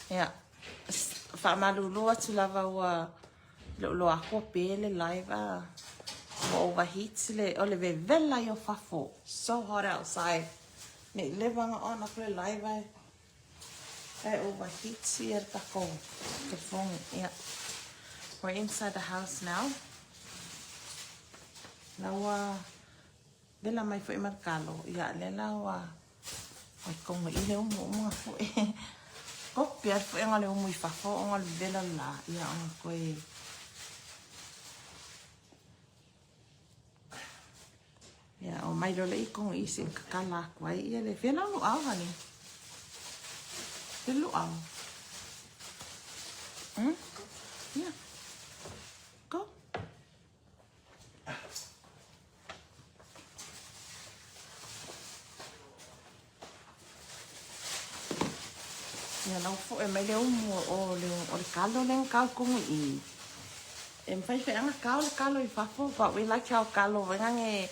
Ia, faamalulu atu lava ua le o loa atu ua pe le live a ua overheat le, o le vevela ia o fafo. So hot outside. Ne i leva ona on atu le live ae ae overheat ia le takou telefoni. Ia. We're inside the house now. La ua Vela mai foi ma le kalo, ia lea la ua ua kongo i le umu umu foi. Kopi al foi nga le umu i fafo o nga le vela la, ia o koe. Ia o mai lo le i kongo i se kakala aku ai, ia le vela lu au hani. Le lu au. Ia. Go. Ia lau foe mai le umu o le, o le kalo le kau kongo i. E mawhai whai anga kau le kalo i fafo, but we like our kalo wenga nge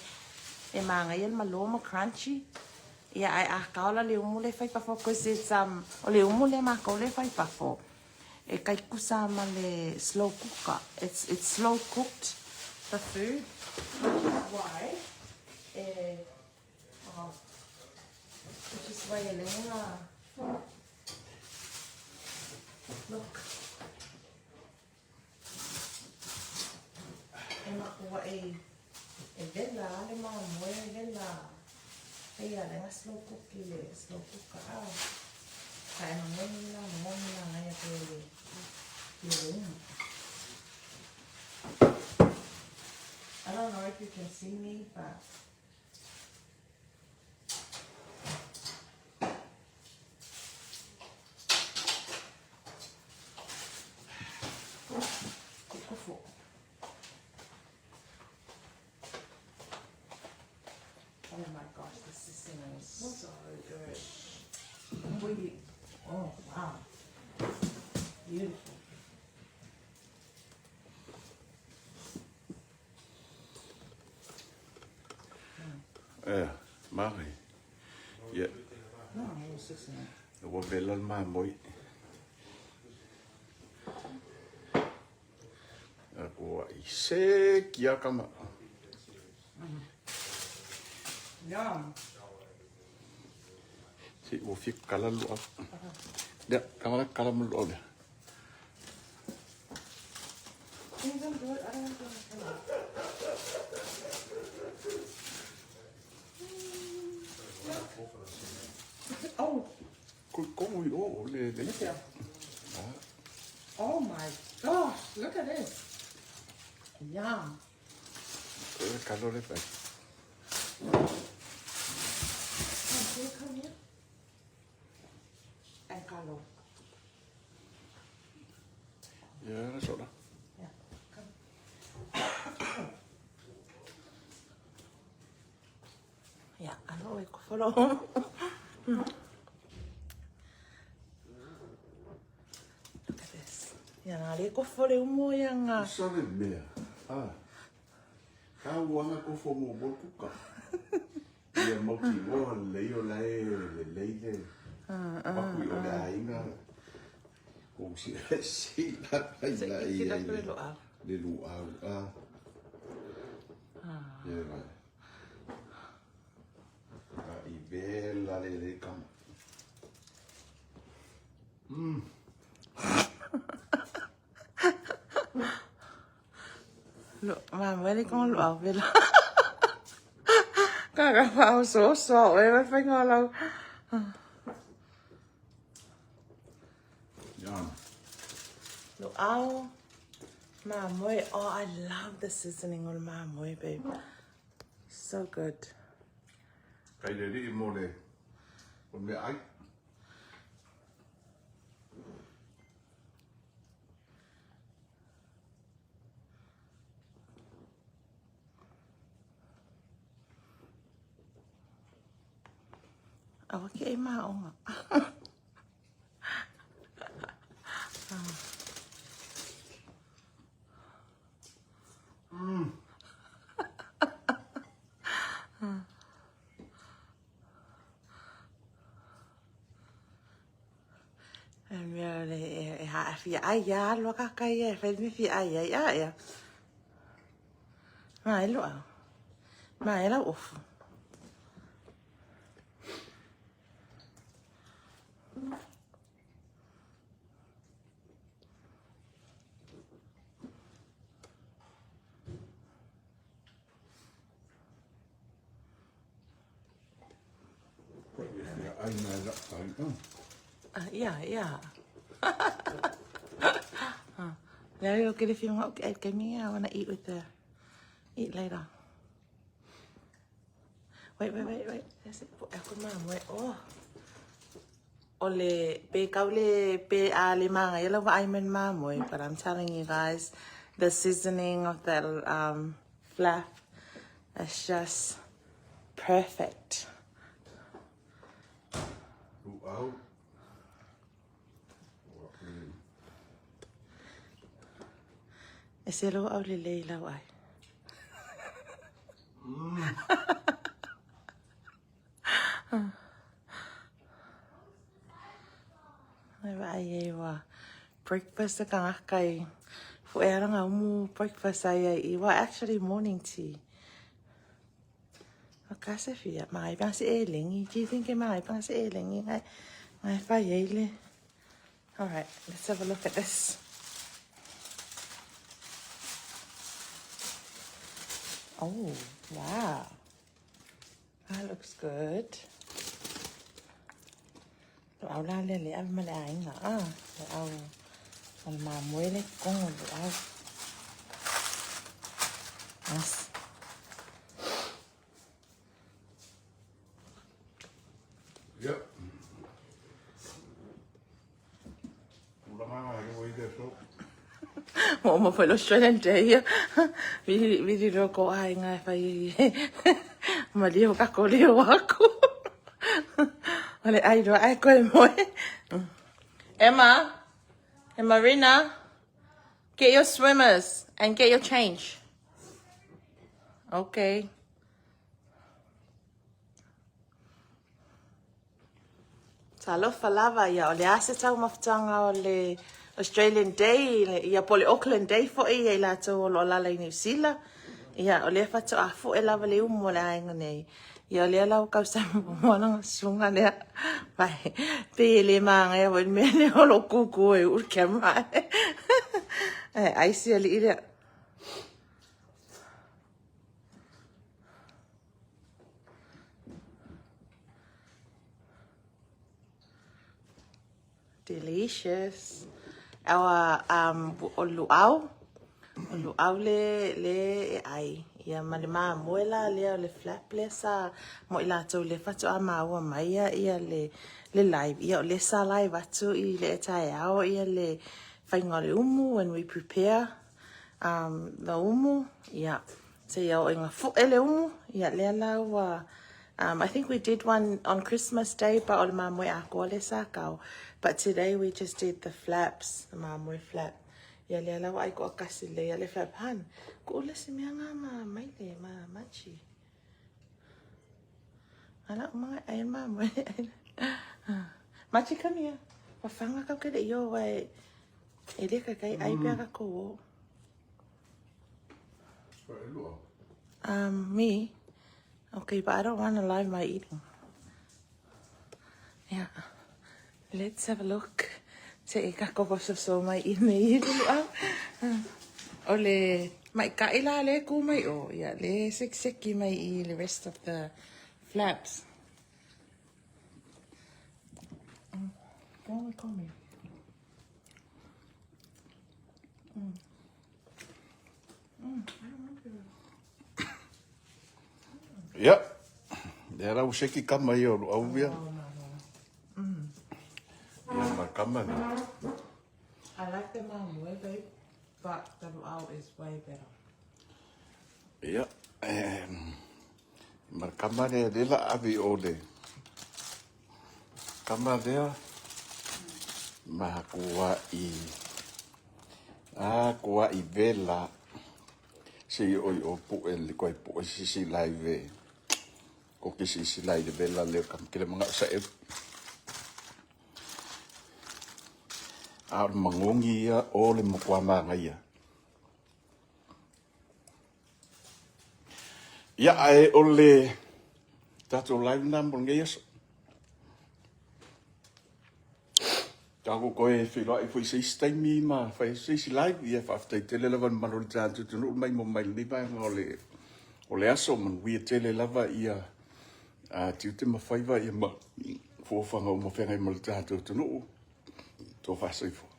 e maanga ia le malo ma crunchy. Ia ai a kau la le umu le whai fafo, cause it's, o le umu le mākou le whai fafo. E kai kusa ma le slow cooker. It's, it's slow cooked, the food, which is why e, oh, which is why e lenga, look. E makua e, e vela le mamoe e vela. Hei a lenga slow cook i le slow cooker a. Ka e mangoni la, mangoni la ngai a te le i le umu. I don't know if you can see me, but Oh my gosh, this seasoning is so good. Oh, wow. Beautiful. Eh, Mari. Ia. Ua vela le mamoe. Ua i se kia kama. Yum. Se ua fia kala lua. Lea, kama la kala mo lua lea. Oh. Kongo i o le le. Oh my gosh, look at this. Yum. Kalo le fai. Come here. And kalo. Ia, la sola. Yeah, come. Ia, alo e kofolo. Look at this. Ia, nga le kofo le umo ia nga. Sa le mea. Ah. Ka uanga kofo mo mo kuka. Ia mau ki o le o la e le le le. Paku i o le aiga. Ko si si la la la i le luau. Le luau. Ah. Ia vai. I vela le le kama. Lo, ma wele ko lo au vela. Ka ka pa o so so e wa fai ngā lau. Yum. Lo au mamoe. Oh, I love the seasoning on mamoe, babe. So good. Kai le ri mo le o me ai. Awa ke e maonga. Mea le e haafia ai ia alu akaka ia e fai me fia ai ai a ia. Ma e luau. Ma e lau ofu. Ia, ia. Larry will get if you want to give me. I want to eat with the eat later. Wait, wait, wait, wait. That's it. Ako ma'am, wait. Oh. O le pe kau le pe a le manga yellow I'm in mamoe, but I'm telling you guys, the seasoning of that flap is just perfect. Luau. E se lo au le lei lau ai. Ai vaai e ua breakfast a kangaka i fo e aranga umu breakfast ai ai i wa actually morning tea. O ka se fia mai pa se e lengi. Do you think e mai pa se e lengi ngai ngai fa ye le. All right, let's have a look at this. Oh, wow. That looks good. Luau la le le ave ma le aiga a luau o le mamoe le kongo luau. Yes. Yep. Tulaga nga le i le so. Mo mo foi Australian Day ia. Vili vili ro ko ai ngai fai. Ma lio ka ko lio aku. O le ai ro ai ko e moe. Emma and Marina, get your swimmers and get your change. Okay. Talofa lava ia, o le a se taumafataga o le Australian Day, ia po o le Auckland Day foi ia i latou o lo o lala i Niu Sila. Ia, o lea faatoa foe lava le umu o le aiga nei. Ia, o lea la ua kausami muamua lana susuga lea. Vai, pei e le magaia foi le mea lea o lo o kūkū e uu le camera. Ae ai si alii lea. Delicious. Our um o luau, o luau le le e ai. Ia ma le mamoe la lea o le flap lea sa mo i latou le faatoa maua mai ia ia le le live. Ia o le sa live atu i le taeao ia le faiga o le umu when we prepare um the umu. Ia seia oo ina foe le umu. Ia lea la ua I think we did one on Christmas Day, but o le mamoe atoa le sa kao. But today we just did the flaps, the mamoe flap. Ia lea la ua ai toakasi lei le flap han. Ku ule si mea ngā ma maile, ma machi. Ala o mga ai mamoe. Machi, come here. Wawhanga kau kere i o wai. E le kai kai ai pia ka ko o. Me? Okay, but I don't want to live my eating. Yeah. Let's have a look. Se e ka koko so so mai i me i luau. O le mai ka ila le ku mai o. Yeah, le sek seki mai i the rest of the flaps. Go call me. I don't want to. Ia, lea la ua seki kama ia o luau ia. Ia ma kama ni. I like the mamoe, babe, but the luau is way better. Ia, eh, ma kama lea le la ave o le kama lea ma kua i a kua i vela se i oi o pu e le koe pu e sisi lai ve ko ke sisi lai le vela le kam kele manga sa e. A o le magogi ia o le matua manaia. Ia, ae o le tatou live lena mo lenei aso. Tatou toe feiloai foi i se isi taimi ma fai atu se isi live. Ia, faafetai tele lava i le mamalu o le tatou atunuu mai mo mai lenei vaega o le, o le aso. Manuia tele lava ia a, tiute ma faiva ia ma fuafuaga uma feagai ma le tatou atunuu. Tofa soifua.